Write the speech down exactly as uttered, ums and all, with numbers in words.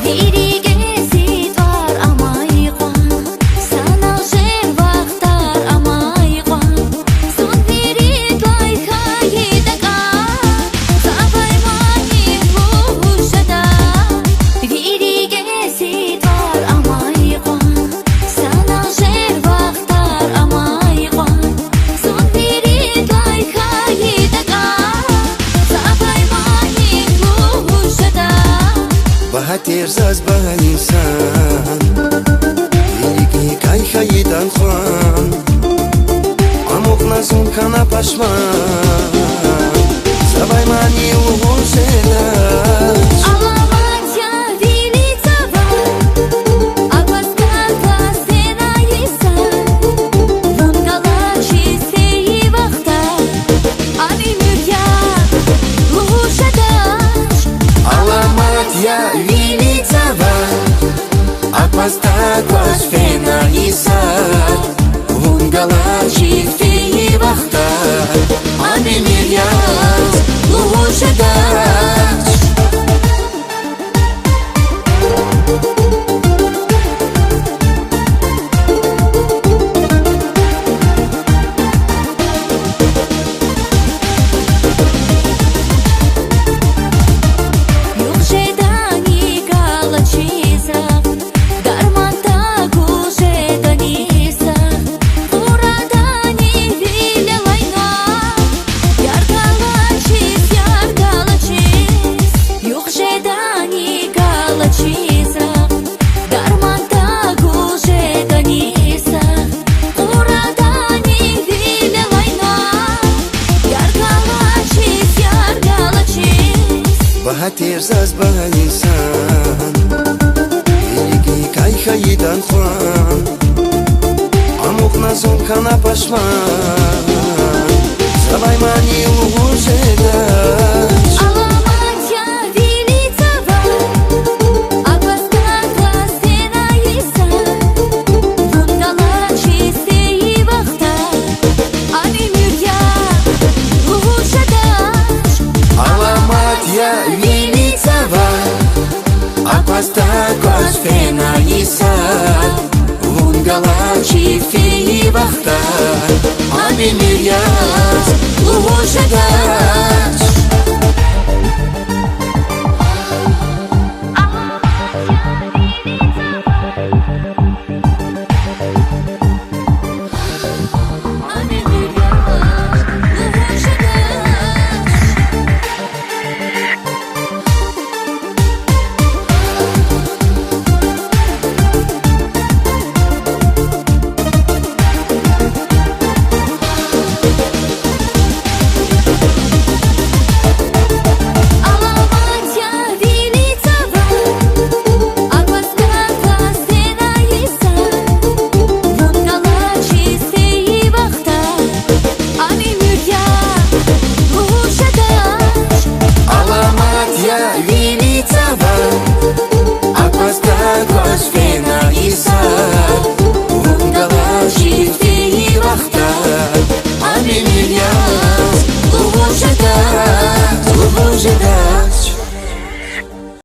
Вири кӀези тӀвар амай кьван, санал жер вахтар амай кьван, зун виридалай хьайи такӀан, завай мани лугьуз жеда. Вири кӀези тӀвар амай кьван, санал жер вахтар амай кьван, зун виридалай хьайи такӀан, завай мани лугьуз жеда. Багьа тир заз багьа инсан, виликникай хьайидан хъван, амукьна зун хьана пашман, завай мани лугьуз жедач. Аламат я вини цава, а пастак кваз фена йисан, вун галачиз фейи вахтар, ам уьмуьр я лугьуз жедач. Аламат я вини цава, а пастак кваз фена йисан, вун галачиз фейи вахтар, ам уьмуьр яз лугьуз жедач. Югъ жедани галачиз рагъ, дарман тагуз жедани сагъ, къурадани вил алайна, яр галачиз, яр галачиз. Югъ жедани галачиз рагъ, дарман тагуз жедани сагъ, къурадани вил алайна, яр галачиз, яр галачиз. Багьа тир заз багьа инсан, виликникай хьайидан хъван, амукьна зун хьана пашман, завай мани лугьуз жедач. Аламат я вини цава, а пастак кваз фена йисан, вун галачиз фейи вахтар, ам уьмуьр я лугьуз жедач. Аламат я вини цава, а пастак кваз фена йисан, вун галачиз фейи вахтар, ам уьмуьр яз лугьуз жедач.